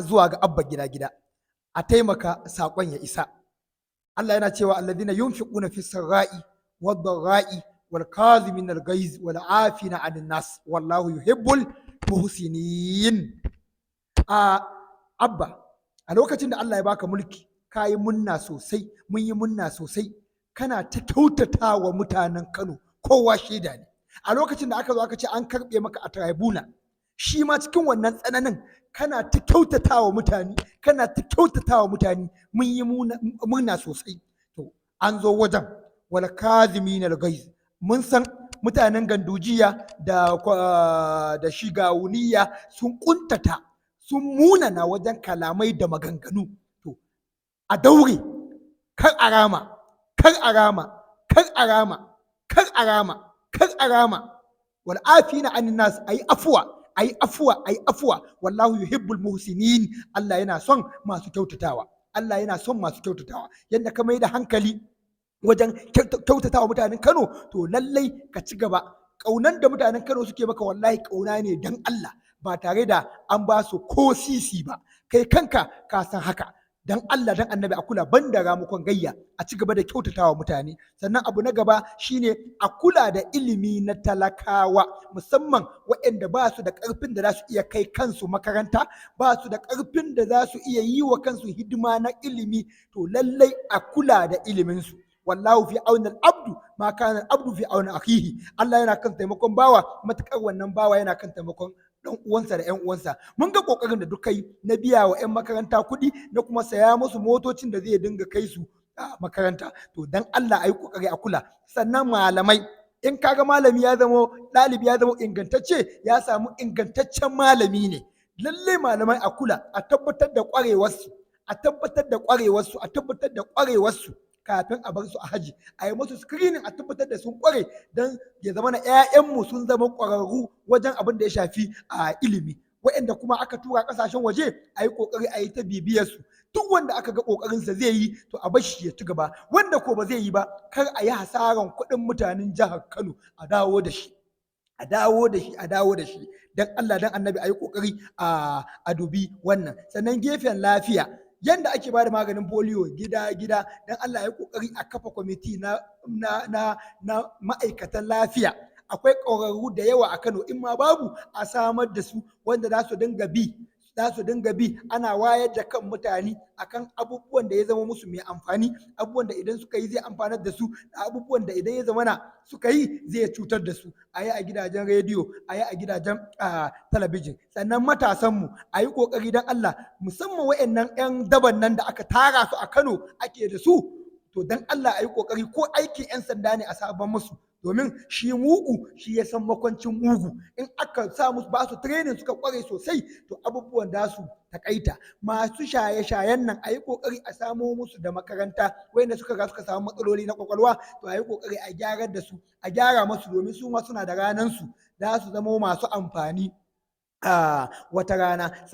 Zuwa ga Abba Gida Gida, a taimaka saƙon ya isa. Allah yana cewa: الذين ينفقون في السراء والضراء والكاظمين الغيظ والعافين عن الناس والله يحب المحسنين. A Abba, a lokacin da Allah ya baka mulki, ka yi munna sosai, mun yi munna sosai. Kana ta kyautata wa mutanen Kano, kowa shaida ne. A lokacin da aka zo aka ce an karɓe maka a tribunal, shi ma cikin wannan tsananin kana ta kyautata wa mutane, kana ta kyautata wa mutane, mun yi murna sosai. To, an zo wajen والكاظمين الغيظ. Mun san mutanen Gandujiya da Shigawuniya sun kuntata, sun munana wajen kalamai da maganganu. To, a daure, kar a rama, kar a rama, kar a rama, kar a rama, kar a rama. والعافين عن الناس, ayi afuwa, ayi afuwa, ayi afuwa. والله يحب المحسنين. Allah yana son masu kyautatawa, Allah yana son masu kyautatawa. Yadda ka mai da hankali wajen kyautatawa mutanen Kano, to lallai ka ci gaba. Ƙaunan da mutanen Kano suke maka, wallahi ƙauna ne dan Allah, ba tare da an ba su ko sisi ba. Kai kanka ka san haka. Dan Allah, dan Annabi, a kula, banda ramukon gayya, a ci gaba da kyautatawa mutane. Sannan abu na gaba shine a kula da ilimi na talakawa, musamman waɗanda ba su da ƙarfin da za su iya kai kansu makaranta, ba su da ƙarfin da za su iya yi wa kansu hidima na ilimi. To, lallai a kula da iliminsu. والله في عون العبد ما كان العبد في عون أخيه. Allah yana kan taimakon bawa matakar wannan bawa yana kan taimakon dan uwansa da ƴan uwansa. Mun ga kokarin da duka yi na biya wa ƴan makaranta kuɗi, na kuma saya musu motocin da zai dinga kai su a makaranta. To, dan Allah ayi kokari a kula. Sannan malamai, in kaga malami ya zama, ɗalibi ya zama ingantacce, ya samu ingantaccen malami ne. Lalle malamai a kula, a tabbatar da ƙwarewarsu, a tabbatar da ƙwarewarsu, a tabbatar da ƙwarewarsu kafin a bar su a aji. A yi musu screening, a tabbatar da sun ƙware, don ya zama na 'ya'yanmu sun zama ƙwararru wajen abin da ya shafi a ilimi. Waɗanda kuma aka tura ƙasashen waje, a yi ƙoƙari a yi ta bibiyar su. Duk wanda aka ga ƙoƙarinsa zai yi, to a bar shi ya ci gaba. Wanda ko ba zai yi ba, kar a yi hasaran kuɗin mutanen jihar Kano, a dawo da shi, a dawo da shi, a dawo da shi. Dan Allah, dan Annabi, a yi ƙoƙari a dubi wannan. Sannan gefen lafiya, yanda ake bada maganin polio gida gida, dan Allah ya kokari a kafa kwamiti na ma'aikatan lafiya. Akwai ƙwararru da yawa a Kano, in ma babu, a samar da su, wanda za su dinga bi ana wayar da kan mutane akan abubuwan da ya zama musu mai amfani, abubuwan da idan suka yi zai amfanar da su, da abubuwan da idan ya zama na suka yi zai cutar da su. A yi a gidajen rediyo, a yi a gidajen talabijin. Sannan matasanmu, a yi ƙoƙari don Allah, musamman wa'annan 'yan daban nan da aka tara su a Kano ake da su. To, don Allah a yi ƙoƙari, ko aikin 'yan sanda ne a sabon musu, domin shi mugu shi ya san makwancin mugu. In aka sa musu, ba su training, suka kware sosai, to abubuwan da su takaita. Masu shaye-shayen nan, a yi kokari a samo musu da makaranta. Wanda suka ga suka samu matsaloli na kwakwalwa, to a yi kokari a gyarar da su, a gyara musu, domin su ma suna da ranan su za su zama masu amfani a wata rana.